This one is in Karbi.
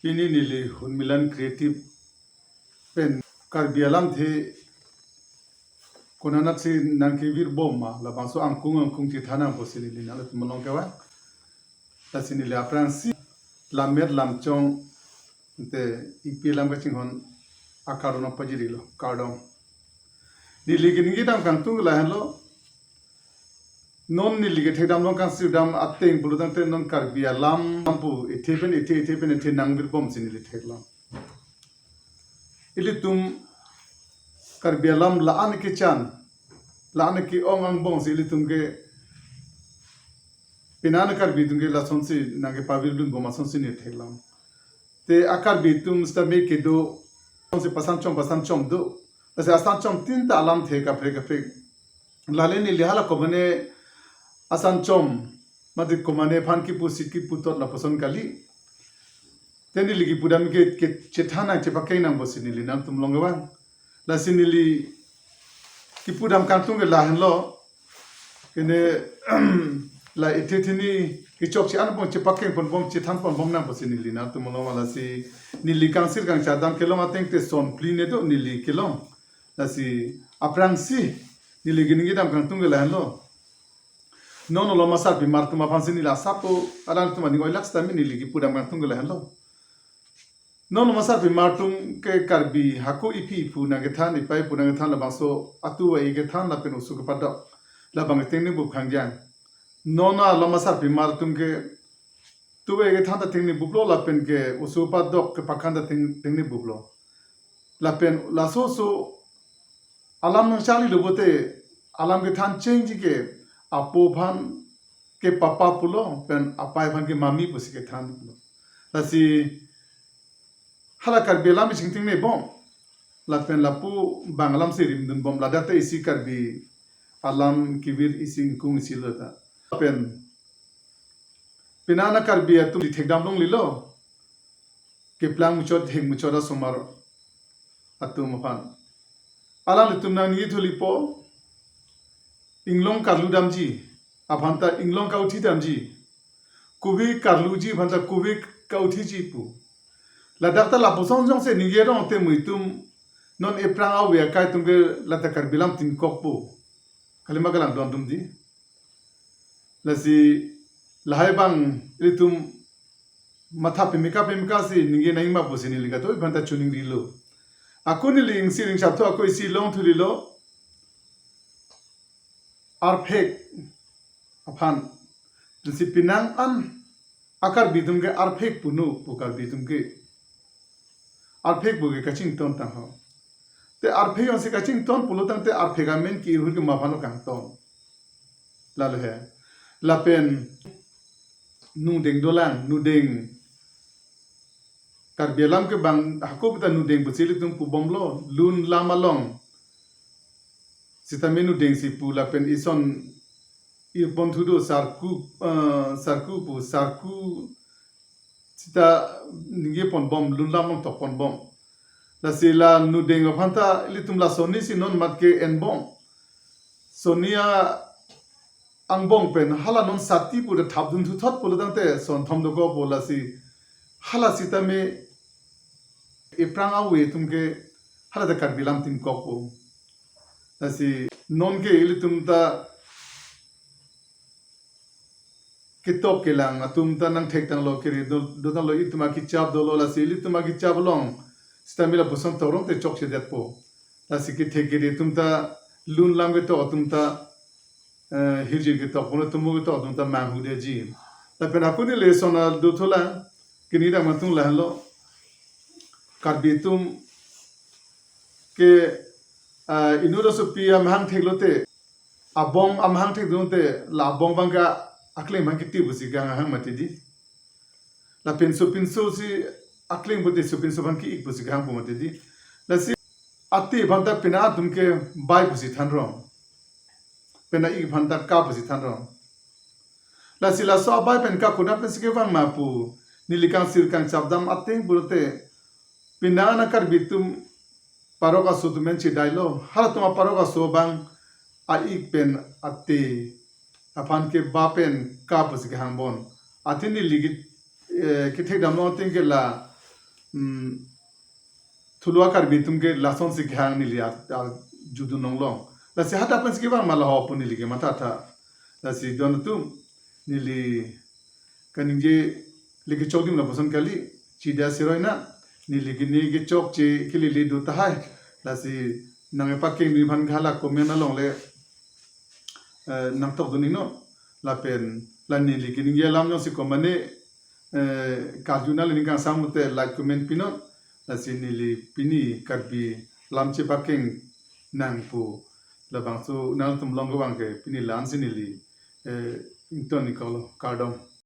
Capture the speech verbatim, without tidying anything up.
Pini neli Hunmilan Creative pen Karbi alamthe konatsi nangkevirbom ma, labangso angkung angkung chethan nangpo pusi neli nanglitum along kevang. Lasi neli aphrangsi lammet lamchong te ipi alam kachinghon akardom pajirilo, kardom. Neli kini kedam kangtung lahenlo, non neli kethekdam long kangsirdam ateng pulotangte non Karbi alam pu ethe pen ethe ethe pen ethe nangvirbomsi neli theklong. Ilitum Karbi alam la-an kechan, la-an ke-ong angbongsi ilitum ke pini an Karbi atum ke lasonsi nangkepavirdunbom asonsi neli theklong. Te a-Karbi atum sitame kedo, sonsi pasan chom pasan chom do. Lasi asan chom tin ta alamthe kaprek kaprek. Lale neli hala komane asan chom, mate komane aphan kipu si kipu tot lapuson kali. Te neli kipudam ke, kechethan nang chepakeng nangpo pusi neli nanglitum along kevang. Lasi neli kipudam kangtung ke lahenlo. Kene la ethe thini kechokche anbong chepakeng ponbom chethan ponbom nangpo pusi neli nanglitum along kevang. Lasi neli kangsir kangchadam kelong ateng te son phli ne do neli kelong. Lasi aphrangsi neli kini kedam kangtung ke lahenlo. Non Lomar sarpimar atum aphansi neli asap alanglitum aning oilak sitame neli kipudam kangtung ke lahenlo. Non Lomar sarpimar atum ke Karbi hako iphi iphu nangkethan, ipai ipu nangkethan, labangso atu-e kethan lapen oso kepadok, labang tengne bup khangjang. Non a Lomar sarpimar atum ke atu-e kethan ta tengne buplo lapen ke oso padok kepakhan ta teng, tengne buplo. Lapen laso oso alam nangcharlilo pulote alam kethan chengji ke apo aphan ke papa pulo pen apai aphan ke mami pusi kethan pulo. Lasi hala Karbi alam isi tengnebom lapen lapu bang alamsi rimdunbom, ladak ta isi Karbi alam kevir isi ingkung isi lo ta. Lapen pini an Karbi atum kethekdam longlelo, keplang muchot heng muchot asomar atum aphan. Alanglitum nangji thulipo, inglong karlu damji aphan ta inglong kauthi damji, kove karluji aphan ta kove kauthiji pu. Ladak ta lapuson jongsi ningje rong te muitum non ephrang ave akai atum ke lata Karbi alam tin kokpo. Kalima kalang don atum di. Lasi lahai bang ilitum matha pemeka pemeka si ningje nangji ma pusi neli kato iphanta chuning rilo. Ako neli ingsir ingchap tho ako isi long thulilo. Arphek aphan. Lasi pini an a-Karbi atum ke arphek puno pu Karbi atum ke. Arphek pu ke kachington tang ho. Te arphek jongsi kachington pulotangte arphek amen ke-irhur ke ma aphan kangton. Lalo he. Lapen nudeng dolang, nudeng. Karbi alam ke bang hako puta nudeng pusi ilitum pubomlo, lun lam along. Sitame nudeng si pu lapen ison irpon thu do sarku, eh, sarku pu, sarku sita ningje ponbom, lun lam along tok ponbom. Lasi la nudeng aphan ta ilitum la sonni si non mat ke-enbom. Sonni a angbong pen hala non sati pu ta thapdun thuthot pulotangte son thom dokokpo, lasi hala sitame ephrang ave atum ke hala ta Karbi alam tin kokpo. Lasi non ke ilitum ta ketok kelang atum ta nangthek tanglo, kere do, do tanglo, itum akichap dolo, lasi ilitum akichap along sitame lapuson torong te chokchedetpo. Lasi kethek kere atum ta, lun lam ketok atum ta, eh, hirjin ketok, pono tumo ketok atum ta manghu deji. Lapen ako neli son a do thulang, kini dam atum lahenlo. Karbi atum ke, ah, inut asopi amahang theklote, abong amahang thekdunte, la abong abang ke akleng abang kiti pusi kanghang mati di. Lapen sopinso si akleng pute sopinso abang ke-ik pusi kanghangpo mati di. Lasi ati aphan ta pini atum ke bai pusi thanrong. Pini ik aphan ta ka pusi thanrong. Lasi laso abai pen ka konat pensi kevang ma pu neli kangsir kangchapdam ateng pulote pini an a-Karbi atum parok aso atum pen chedailo. Halatum aparok aso abang a-ik pen ati aphan ke ba pen ka pusi kehang bon. Athe neli ke, eh, kethekdam long ateng ke la mm, thulua Karbi atum ke lasonsi kehang neli a, a, judun longlong. Lasi hadak pensi kevang ma laho pu neli ke mathatha. Lasi don atum neli kaningje le kechok adim lapuson kali, chida siroi na, neli kini kechokche kelele do tahai. Lasi nang epakeng neli aphan hala comment along le, eh, nangtokdun iknon. Lapen la neli kaningje alam jongsi komane, eh, karju na le ning kangsam te like comment pinon. Lasi neli pini Karbi alam chepakeng nang pu labangso nangtum long kevang ke pini la-ansi neli, eh, ington iklo, kardom.